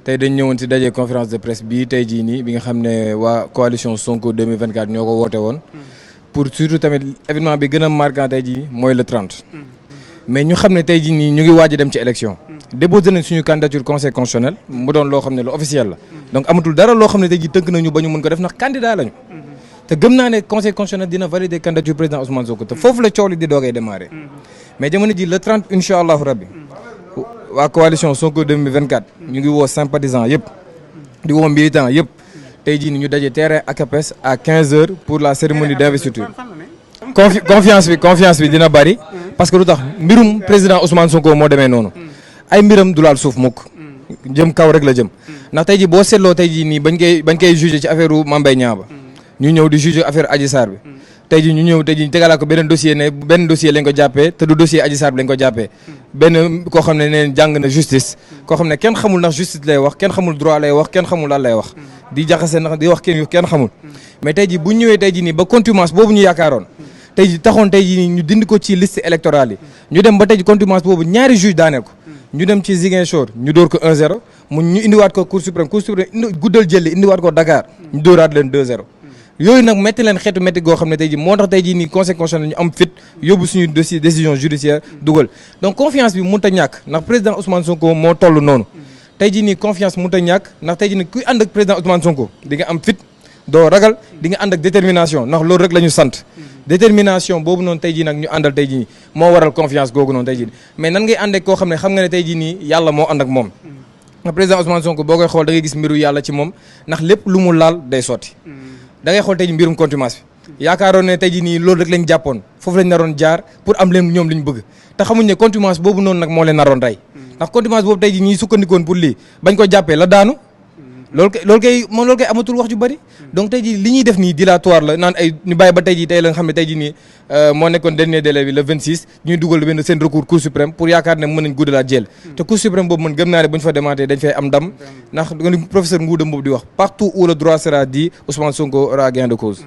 tey dañ ñëwoon ci daje conférence de presse bii tey jii nii bi nga xam ne waa coalition Sonko 2024 ñoo ko woote woon pour surtout tamit événement bi gën a marquant tey jii mooy le 30. mais ñu xam ne tey jii nii ñu ngi waaj a dem ci élection. déposé nañ suñu candidature conseil constitutionnel mu doon loo xam ne lu officiel la. donc amatul dara loo xam ne tey jii tënk nañu ba ñu mën ko def ndax candidat lañu. te gëm naa ne conseil constitutionnel dina valider candidature président Ousmane Sonko te foofu la coow li di doogay démarrer. mais jamono ji le 30 incha allahu rabbi waa coalition Sonko 2024 ñu ngi woo sympathisants yëpp di woo militants yëpp tey jii ni ñu daje terrain ACAPES à 15h pour la cérémonie d'investiture. confiance bi dina bari parce que lu tax mbirum président Ousmane Sonko moo demee noonu ay mbiram du laal suuf mukk jëm kaw rek la jëm ndax tey jii boo seetloo tey jii nii bañ koy jugé ci affaire Mame Mbaye Niang ba ñu ñëw di jugé affaire Adji Sarr bi tey jii ñu ñëw tey jii tegalaat ko beneen dossier ne benn dossier lañ ko jàppee te du dossier Adji Sarr bi lañ ko jàppee benn koo xam ne neen jàng na justice koo xam ne kenn xamul ndax justice lay wax kenn xamul droit lay wax kenn xamul lan lay wax di jaxase ndax di wax kenn xamul mais tey jii bu ñëwee tey jii nii ba contumace boobu ñu yaakaaroon tey jii taxoon tey jii nii ñu dindi ko ci liste électorale yi ñu dem ba tey jii contumace boobu ñaari juge daaneel ko ñu dem ci Ziguinchor ñu dóor ko 1-0 ñu indiwaat ko Cour suprême guddal jëlli indiwaat ko Dakar ñu dóoraat leen 2-0 yooyu nag métti leen xeetu métti goo xam ne tey jii moo tax tey jii nii conseil constitutionnel ñu am fit yóbbu suñu dossier décision judiciaire dugal donc confiance bi mënut a ñàkk ndax président Ousmane Sonko moo toll noonu tey jii nii confiance mënut a ñàkk ndax tey jii nii kuy ànd ak président Ousmane Sonko di nga am fit doo ragal di nga ànd ak détermination ndax loolu rek la ñu sant détermination boobu noonu tey jii nag ñu àndal tey jii nii moo waral confiance googu noonu tey jii mais nan ngay ànd ak koo xam ne xam nga ne tey jii nii yàlla moo ànd ak moom ndax président Ousmane Sonko boo koy xool da ngay gis mbiru yàlla ci moom ndax lépp lu mu laal day sotti da ngay xool tey jii mbirum contumace bi yaakaaroon ne tey jii nii loolu rek lañ jàppoon foofu lañ naroon jaar pour am leen ñoom li ñu bëgg te xamuñ ne contumace boobu noonu nag moo leen naroon rey ndax contumace boobu tey jii ñii sukkandikoon pour lii bañ ko jàppee la daanu loolu kay amatul wax ju bëri donc tey jii li ñuy def nii dilatoire la naan ay ñu bàyyi ba tey jii tey la nga xam ne tey jii nii moo nekkoon dernier délai bi le 26 ñuy dugal benn seen recours cour suprême pour yaakaar ne mën nañ guddalaat jël te cour suprême boobu mën gëm naa ne bu ñu fa demaatee dañ fay am ndam ndax professeur Ngouda Mboup di wax partout où le droit sera dit Ousmane Sonko aura gain de cause